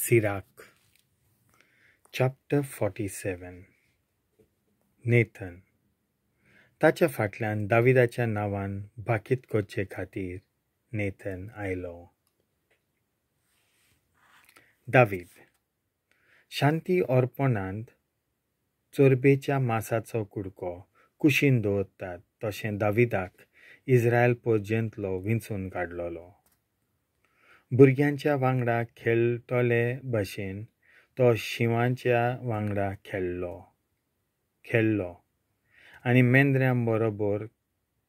Sirach, chapter 47. Nathan. ताच्या फाटल्यान दाविदाच्या नांवान भाकीत करचे खातीर नेथन आयलो. दावीद. शांती अर्पणांत चोरबेच्या मासाचो कुडको कुशीन दवरतात तशें दाविदाक इस्रायल पोरजेंतलो विंचून काडलेलो. भुरग्यांच्या वांगडा खेळटले भशेन तो शिंवाच्या वांगडा खेळ्ळो आनी मेंदऱ्यां बरोबर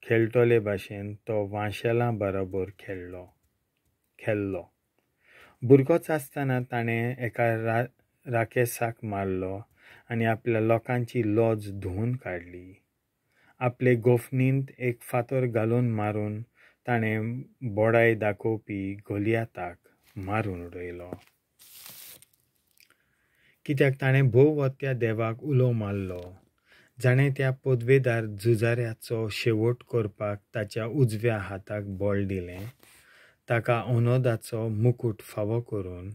खेळटले भशेन तो वांशेलां बरोबर खेळ्ळो. भुरगोच आसतना ताणें एका राकेसाक मारलो आनी आपल्या लोकांची लज धुवून काडली. आपले गोफणींत एक फातर घालून मारून ताणें बोडाय दाखोवपी गोलियाताक मारून उडयलो. कित्याक ताणें भोव त्या देवाक उलो मारलो, जाणें त्या पदवेदार झुजाऱ्याचो शेवट करपाक ताच्या उजव्या हाताक बळ दिलें, ताका अनोदाचो मुकूट फावो करून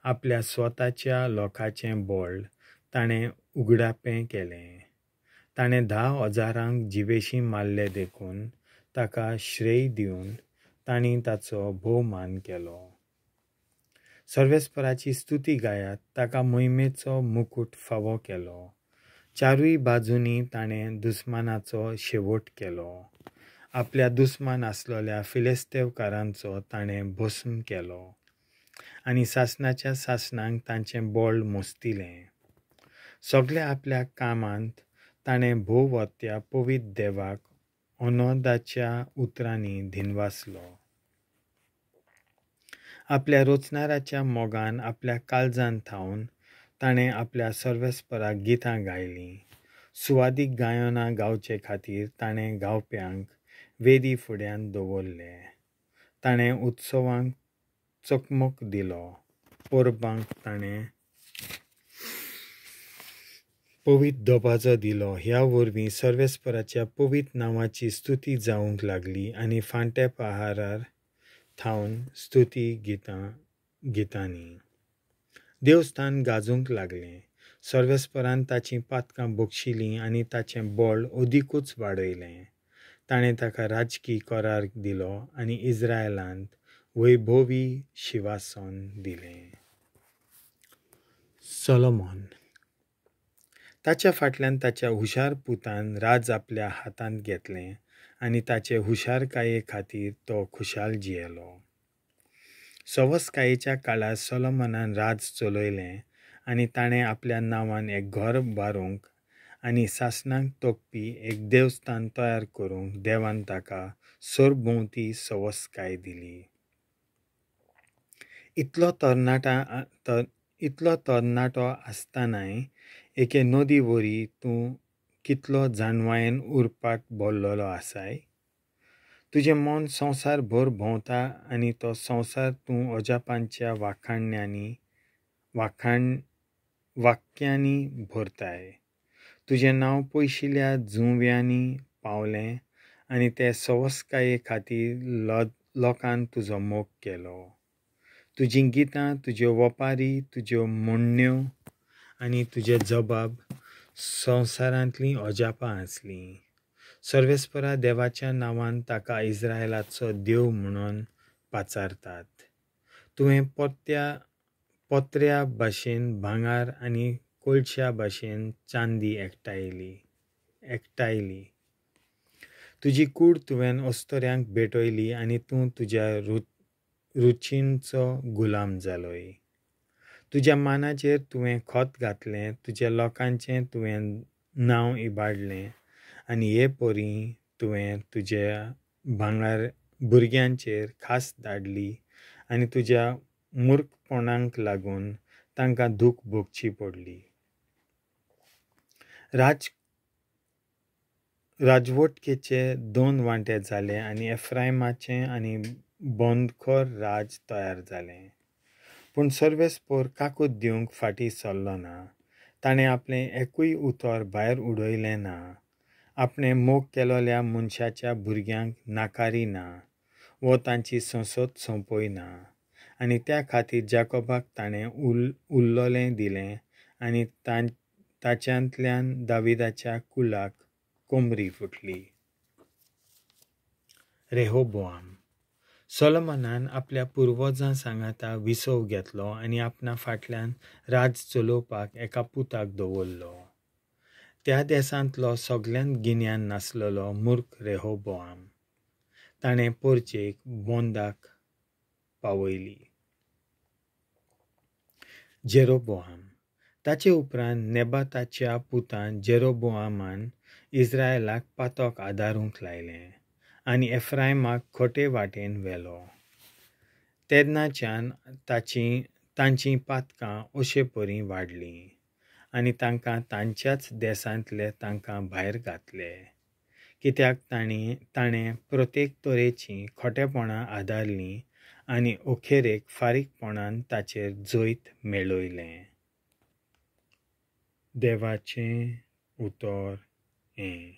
आपल्या स्वताच्या लोकांचें बळ ताणें उगडापें केलें. ताणें 10,000 जिवेशीं मारले देखून ताका श्रेय दिवन तांणी ताचो भोवमान केलो. सर्वेस्पराची स्तुती गायात, ताका मोहिमेचो मुकूट फावो केलो. चारूय बाजूंनी ताणें दुस्मानाचो शेवट केलो. आपल्या दुस्मान आसलेल्या फिलिस्तेवकारांचो ताणें भस्म केलो आनी सासणाच्या सासणांक तांचें बळ मोस्तिलें. सगल्या आपल्या कामांत ताणें भोवत्या पवित्र देवाक अनोदाच्या उतरांनी धिनवासलो. आपल्या रचणाराच्या मोगान आपल्या काळजान थावन ताणें आपल्या सर्वेस्पराक गितां गायलीं. सुवादीक गायनां गावचे खातीर ताणें गावप्यांक वेदी फुड्यान दवरले. ताणें उत्सवांक चकमक दिलो. परबांक ताणें पवित्र दबाजो दिलो. ह्या वरवीं सर्वेस्पराच्या पवित्र नांवाची स्तुती जावंक लागली आनी फांटे पहारार थावन स्तुती गितांनी देवस्थान गाजूंक लागलें. सर्वेस्परान ताचीं पातकां बक्षिलीं आनी ताचें बळ अदिकूच वाडयलें. ताणें ताका राजकी करार दिलो आनी इस्रायलांत वैभवी शिवासन दिलें. सोलोमॉन. ताच्या फाटल्यान ताच्या हुशार पुतान राज आपल्या हातांत घेतलें आनी ताचे हुशारकाये खातीर तो खुशाल जियेलो. सवसकायेच्या काळार सोलोमनान राज चलयलें आनी ताणें आपल्या नांवान एक घर बारूंक आनी सासणाक तोखपी एक देवस्थान तयार करूंक देवान ताका सरभोंवती सवसकाय दिली. इतलो तरणाटो आसतनाय एके नदी वरी तूं कितलो जाणवायेन उरपाक भरलेलो आसाय. तुजें मन संवसार भर भोंवता आनी तो संवसार तूं अजापांच्या वाक्यांनी भरताय. तुजें नांव पयशिल्या जुंव्यांनी पावलें आनी ते सवसकाये खातीर लोकान तुजो मोग केलो. तुजीं गितां, तुज्यो वपारी, तुज्यो म्हणण्यो आनी तुजे जबाब संवसारांतलीं अजापां आसलीं. सर्वेस्परा देवाच्या नांवान ताका इस्रायलाचो देव म्हणून पाचारतात. तुवें पोत्र्या भाशेन भांगर आनी कोळश्या भाशेन चांदी एकठांयली. तुजी कूड तुवें अस्तोऱ्यांक भेटयली आनी तूं तुज्या रुचींचो गुलाम जालोय. तुज्या मानाचेर तुवें खत घातलें, तुज्या लोकांचें तुवें नांव इबाडलें आनी हे परी तुवें तुज्या भांगर भुरग्यांचेर खास धाडली आनी तुज्या मूर्खपणाक लागून तांकां दूख भोगची पडली. राजवटकेचे 2 वांटे जाले आनी एफ्रायमाचें आनी बंदखोर राज तयार जालें. पूण सर्वेस्पर काकूत दिवंक फाटीं सरलो ना. ताणें आपलें एकूय उतर भायर उडयलें ना. आपणें मोग केलोल्या मनशाच्या भुरग्यांक नाकारी ना वो तांची संसद सोंपयना. आनी त्या खातीर जाकोबाक ताणें उरलोलें दिलें आनी ताच्यांतल्यान दाविदाच्या कुलाक कोमरी फुटली. रेहोबोआम. सोलोमनान आपल्या पुर्वजां सांगाता विसव घेतलो आनी आपणा फाटल्यान राज चलोवपाक एका पुताक दवरलो. त्या देसांतलो सगळ्यांत गिन्यान नासलेलो मूर्ख रेहोबोआम. ताणें पोरचेक बोंदाक पावयली. जेरोबोआम. ताचे उपरांत नेबाताच्या पुतान जेरोबोआमान इस्रायलाक पातक आदारूंक लायलें आनी एफ्रायमाक खोटे वाटेन व्हेलो. तेन्नाच्यान तांचीं पातकां अशे परीं वाडलीं आनी तांकां तांच्याच देसांतले तांकां भायर घातले, कित्याक ताणें प्रत्येक तरेचीं खोटेपणां आदारलीं आनी अखेरेक फारीकपणान ताचेर जैत मेळयलें. देवाचें उतर हें.